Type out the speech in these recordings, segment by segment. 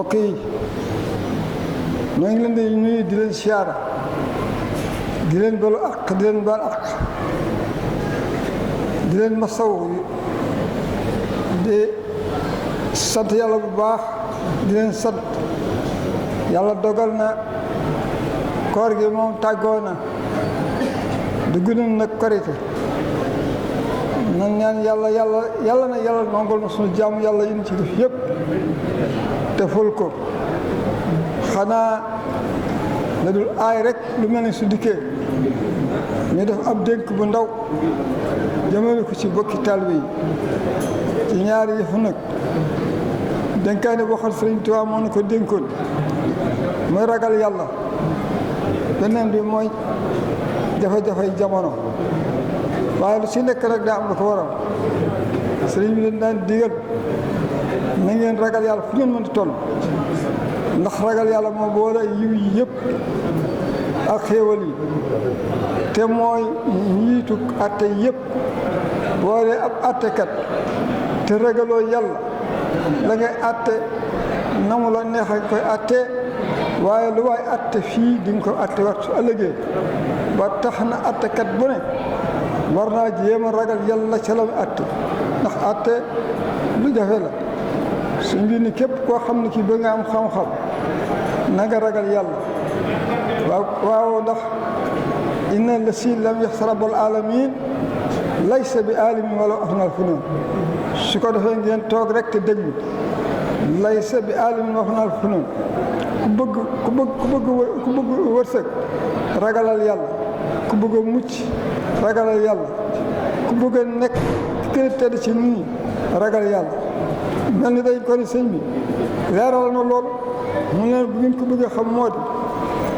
mbokk yi ñoo ngi leen di nuyu di leen siyaara di leen balu ak di leen baal ak di leen masaw di sant yàlla bu baax di leen sant yàlla dogal na koor gi moom tàggoo na dugg nañ nag korite nan ñaan yàlla na yàlla nongol na suñu jàmm yàlla yi ñu ci def yëpp te ful ko xanaa la dul aay rek lu mel ni su dikkee ñu def ab dénk bu ndaw jëmale ko ci bokki taalibe yi ci ñaari yëfu nag dénkaane boo xam Sëriñ Tuubaa moo na ko dénkoon mooy ragal yàlla beneen bi mooy jafe-jafe jamono waaye lu ci nekk rek daa am lu ko waral sëriñ bi leen daan digal na ngeen ragal yàlla fu ngeen mën di toll ndax ragal yàlla moo boole yiw yi yëpp ak xéewal yi te mooy njiitu atte yëpp boole ab attekat te ragaloo yàlla la ngay atte na mu la neexee koy atte waaye lu waay atte fii di nga ko atte wat su ëllëgee ba tax na attekat bu ne war naa jéem a ragal yàlla ca la mu atte ndax atte lu jafe la su mbir ni képp koo xam ne kii ba nga am xam-xam na nga ragal yàlla waaw ndax inna lasi lam yaxsa rabbal alamin laysa bi alimin wala afnal funun su ko defee ngeen toog rek te déglu laysa bi alimin wa afnal funun ku bëgg wërsëg ragalal yàlla ku bëgg a mucc ragalal yàlla ku bëgg a nekk ki gën a tedd ci nit ñi ragal yàlla mel ni dañ ko ni sëñ bi leeral na lool mu ne bu ngeen ko bëgg a xam moo di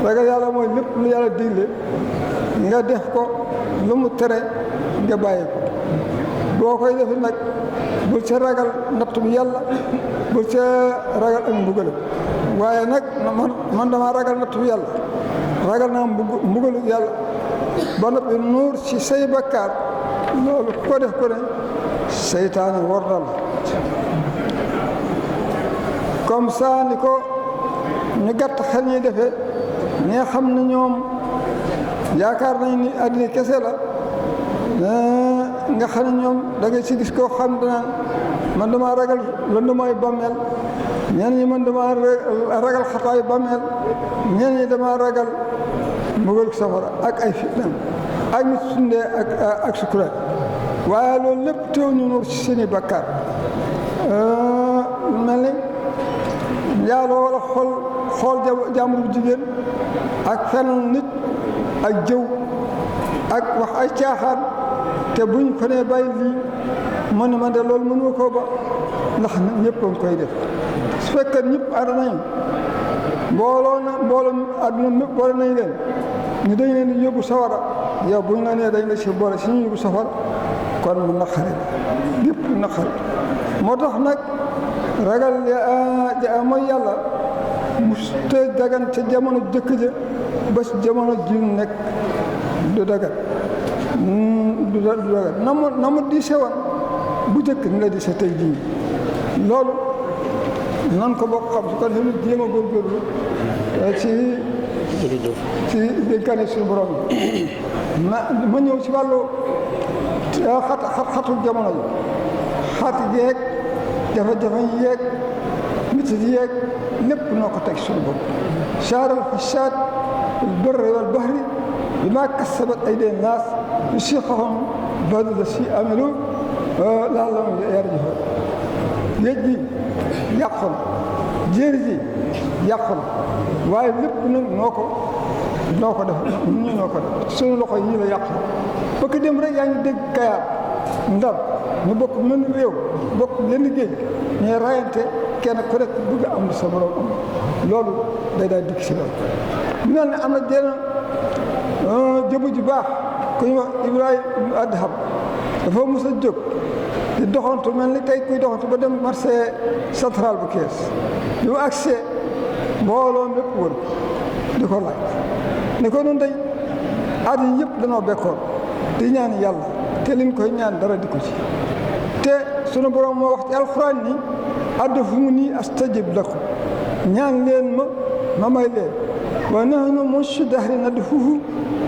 ragal yàlla mooy lépp lu yàlla digle nga def ko lu mu tere nga bàyyi ko boo koy def nag bul ca ragal natt bi yàlla bul ca ragal ak mbugal waaye nag man dama ragal natt bi yàlla ragal naa mbugalu yàlla ba noppi nuur ci say bakkaar loolu ku ko def ko ne seytaane war na la comme ça ni ko ñu gàtt xel ñuy defee ñi xam ne ñoom yaakaar nañ ni àddina kese la nga xam ne ñoom da nga ci gis koo xam dana man dama ragal lëndumaayu bàmmeel ñenn ñi man dama ragal xataayu bàmmeel ñenn ñi dama ragal mbugal safara ak ay fitnaam ak ñu sundee ak sukuraat waaye loolu lépp teew ñu nuur ci seeni bakkaar mel ni njaaloo wala xool jàmbur bu jigéen ak fenal nit ak jëw ak wax ay caaxaan te buñ ko nee bàyyi lii man de loolu mënuma koo ba ndax ñëpp a ngi koy def su fekkee ñëpp ànd nañu mbooloo àdduna mépp boole nañ leen ñu dañ leen di yóbbu sawara yow buñ la nee dañ la si boole si ñu yóbbu safara kon mu naqari lépp naqari moo tax nag ragal mooy yàlla mu te dagan ca jamono jëkk ja ba jamono ji nekk du dagan na mu diise woon bu jëkk ni la diise tey jii loolu nan ko bokk xam su ko defee ñu jéem a góorgóorlu ci dénkaane suñu borom yi ma ñëw ci wàllu xatul jamono yi xat yeeg jafe-jafe yeeg métit yeeg lépp noo ko teg suñu bopp saaral fasaad fil barri wal bahri bimaa kasabat aydi naas yusiiquhum ba'da llazii amilu la'allahum yarji'uun géej gi yàqu na jéeri ji yàqu na waaye lépp nag noo ko def ñu noo ko def suñu loxo yii la yàqu bëgg dem rek yaa ngi dégg Kayaar Ndar ñu bokk mën réew bokk lenn géej ñuy rayante kenn ku nekk bëgg am sa borom am loolu day daal dikk si loolu ñu naan ne am na jenn jëbu ju baax ku ñuy wax Ibrahima ibnu Adham dafa mos a jóg di doxantu mel ni tey kuy doxantu ba dem marché central bu Kees bi mu agsee mbooloo mépp wër di ko laaj ni ko noonu day àddina yëpp danoo bekkoon di ñaan yàlla te liñ koy ñaan dara di ko ci te sunu borom moo wax ci alxuraan ni ad'uuni astajib lakum ñaan leen ma may leen wa nahnu munshi dahri nad'uhu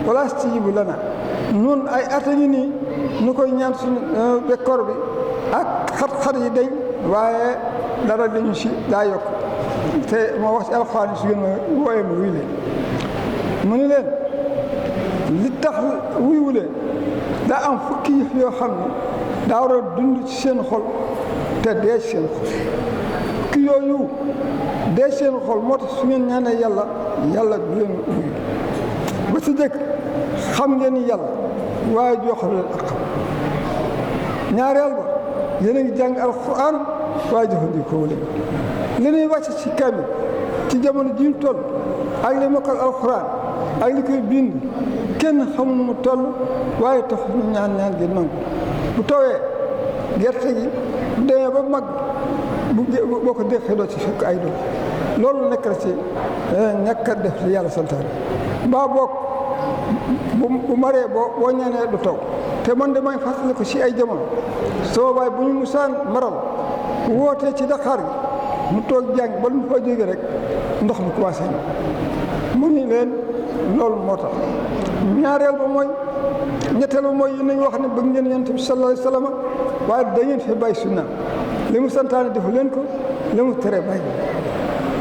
wa laa yastajiibu lana nun ay at a ngi nii nu koy ñaan suñu bekkoor bi ak xat-xat yi dañ waaye dara dañu si daa yokk te moo wax ci alxuraan su ngeen ma wooyee ma wuy leen mu ni leen li tax wuyu leen daa am fukki yëf yoo xam ne daa war a dund ci seen xol te dee ci seen xol fukki yooyu dee seen xol moo tax su ngeen ñaanee yàlla du leen wuyu ba ci jëkk xam ngeen ni yàlla waaye jox leen ak xam ñaareel ba yéen a ngi jàng alxuraan waaye jëfandikoo leen li ñuy wàcc ci kamil ci jamono ji ñu toll ak li mokkal alxuraan ak li koy bind kenn xamul nu mu toll waaye tax ñu ñaan gi nangu bu tawee gerte gi bu demee ba mag boo ko déqee doo ci fekk ay doom loolu nekk la ci ñàkk a def li yàlla santaane mbaa boog bu maree boo ñaanee du taw te man de may fàttali ko ci ay jamono soo baay bu ñu musaan maral wootee ci Dakar gi mu toog jàng ba lu mu fa jógee rek ndox mi commencé mu ni leen loolu moo tax ñaareel ba mooy ñetteel ba mooy yéen nañu wax ne bëgg ngeen yonent bi sallallahu alayhi wa sallam waaye da ngeen fi bàyyi sunna li mu santaane defu leen ko li mu tere bàyyi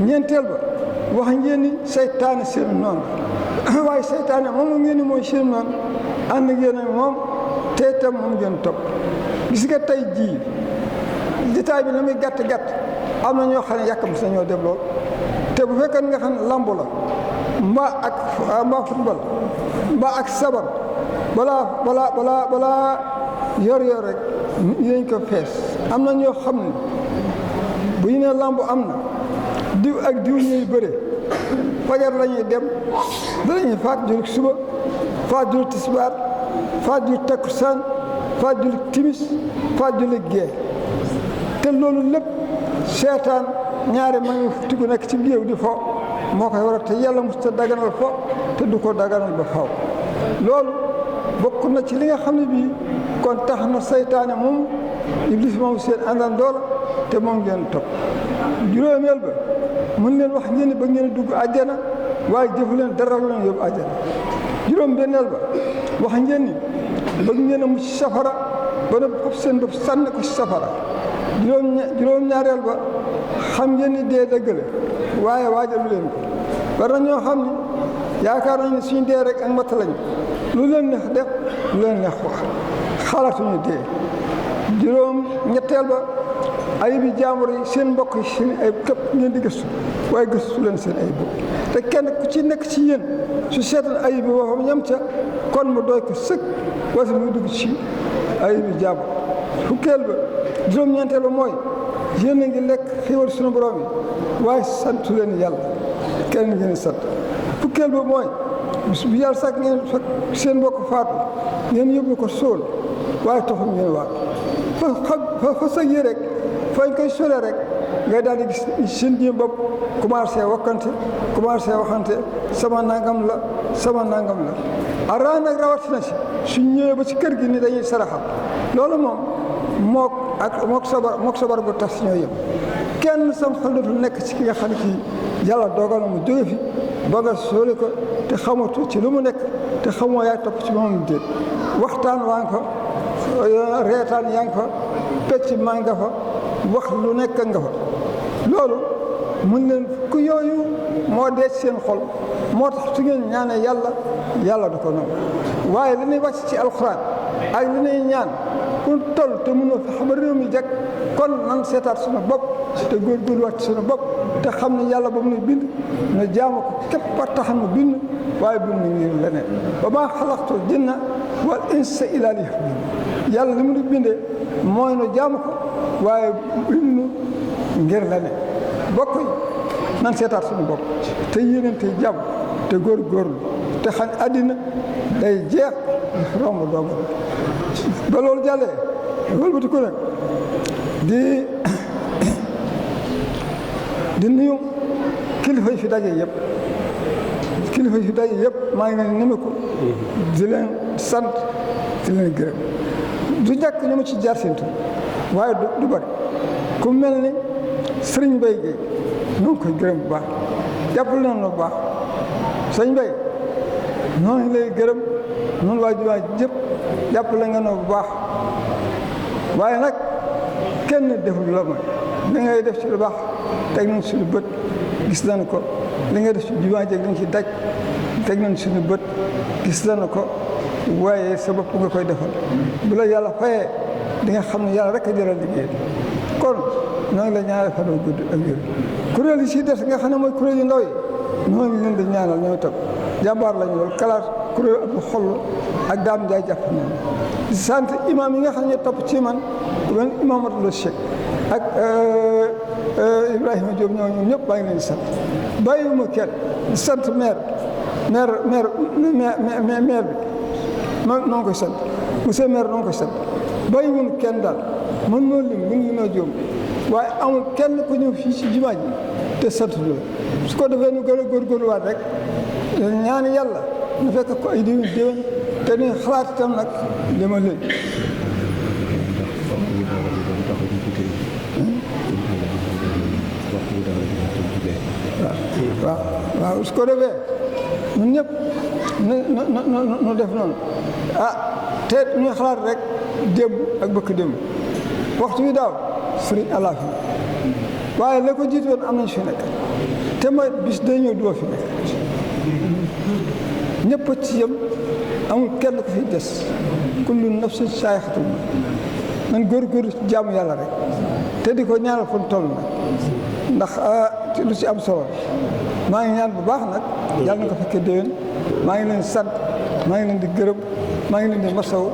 ñeenteel ba wax ngeen ni seytaane seen noonu waaye seytaane moom ngeen ni mooy seen noonu ànd ngeen ak moom te itam moom ngeen topp gis nga tey jii jotaay bi la muy gàtt am na ñoo xam ne yàkkam sa ñoo def lool te bu fekkee nga xam ne lamb la mbaa football mbaa ak sabar balaa yor rek yéen ko fees am na ñoo xam ne bu ñu nee lamb am na diw ak diw ñuy bëre fajar la ñuy dem danañuy faat julli suba faat julli tisbaar faat julli takkusaan faat julli timis faat julli gee te loolu lépp seetaan ñaari ma ngi tigu nekk ci géew di fo moo koy waral te yàlla mos ta daganal fo te du ko daganal ba faw loolu bokk na ci li nga xam ne bii kon tax na saytaane moom iblis moom seen àndandoo la te moom ngeen topp juróomeel ba mën leen wax ngeen ba ngeen dugg àjjana waaye jëfu leen dara lu leen yóbbu àjjana juróom benneel ba wax ngeen ni bëgg ngeen a mucc safara ba na fop seen bopp sànni ko ci safara juróom ñaareel ba xam ngeen ni dee dëgg la waaye waajalu leen ko war na ñoo xam ni yaakaar nañu ne suñu dee rek ak matt lañu lu leen neex def lu leen neex wax xalaatuñu dee juróom ñetteel ba ayibi jaambur yi seen mbokk yi seen ay képp ngeen di gëstu waaye gëstu leen seen ayib te kenn ku ci nekk ci yéen su seetal ayib bi waxam ñam ca kon mu doy ko sëkk wasi muy dugg ci ayibi jaambur fukkeel ba juróom-ñeenteel ba mooy yéen a ngi lekk xéwal sunu borom yi waaye santu leen yàlla kenn ngeen sant fukkeel ba mooy bis bu yàlla sax ngeen fekk seen mbokk faatu ngeen yóbbu ko sóol waaye taxul ngeen waat fa sëg yi rek fañ koy solee rek ngay daal di gis seen ji bopp commencé wakkante commencé waxante sama nangam la ara nag rawatina si suñ ñëwee ba ci kër gi ni dañuy saraxal loolu moom mook sabar bu tas ñoo yem kenn sam xel dootul nekk ci ki nga xam ne kii yàlla dogal na mu jóge fi ba nga sóoli ko te xamatu ci lu mu nekk te xamoo yaay topp ci moom déet waxtaan waa nga fa reetaan yaa nga fa pecc maa nga fa wax lu nekk nga fa loolu mun leen ku yooyu moo dee ci seen xol moo tax su ngeen ñaanee yàlla du ko noonu waaye li ñuy wàcc ci alxuraan ak li ñuy ñaan ku toll te mënoo fexe ba réew mi jag kon nan seetaat suñu bopp te góorgóorlu wàcc suñu bopp te xam ne yàlla ba mu nu bind na jaamu ko képp a tax mu bind waaye bind ngir leneen wa maa xalaqtu jinna wal insa illaa liya'buduun yàlla li mu nu bindee mooy nu jaamu ko waaye bind ngir leneen bokk yi nan seetaat suñu bopp te yéenante jàmm te góorgóorlu te xam àddina day jeex romb doomu ba loolu jàllee wëlbati ko nag di nuyu kilifa yi fi daje yëpp maa ngi leen nimiku di leen sant di leen gërëm du ñàkk ñu ma ci jaar seen tur waaye du bari ku mel ni Sëriñ Mbay Géey ñoo ngi koy gërëm bu baax jàppale nañu bu baax sëñ Bay ñoo ngi lay gërëm noonu waa jumaa jëpp jàppale nga noo bu baax waaye nag kenn deful la mooy li ngay def ci lu baax teg nañ suñu bët gis nañu ko li ngay def ci jumaa ji dañ ci daj teg nañ suñu bët gis nañu ko waaye sa bopp nga koy defal bu la yàlla fayee di nga xam ne yàlla rek a jëral liggéey kon ñoo ngi la ñaanal fan wu gudd ak wér kuréel yi si des nga xam ne mooy kuréel yu ndaw yi ñoo ngi leen di ñaanal ñooy toog jàmbaar lañu loolu kalaas kuréel Abdou Xoll ak Daam Njaay jàpp nañu di sant imam yi nga xam ne topp ci man ku mel imam Abdoulaye Cheikh ak Ibrahima Diop ñoom ñëpp baa ngi leen di sant bàyyiwuma kenn di sant maire bi noo ngi koy sant monsieur maire noo ngi koy sant bàyyiwuñu kenn daal mën noo lim mën li noo jóom waaye amul kenn ku ñëw fii ci jumaa ji te sant loolu su ko defee nu gën a góorgóorluwaat rek ñaan yàlla nu fekk ko ay déwén te ni xalaat itam nag dama léegi waaw su ko defee ñun ñëpp nu def noonu te ñuy xalaat rek démb ak bëkk démb waxtu bi daaw sëriñ àllaa fi waaye la ko jiitu woon am nañu fi nekk te mooy bis day ñëw doo fi nekk ñëpp ci yem amul kenn ku fi des kullu nafsin saayixatul mawt man góorgóorlu ci jaamu yàlla rek te di ko ñaanal fu mu toll nag ndax lu ci am solo maa ngi ñaan bu baax nag yàlla na ko fekkee déwén maa ngi leen sant maa ngi leen di gërëm maa ngi leen di masaw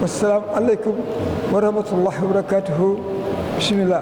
wasalaam aleykum wa rahmatullahi wa barakatuhu bismillah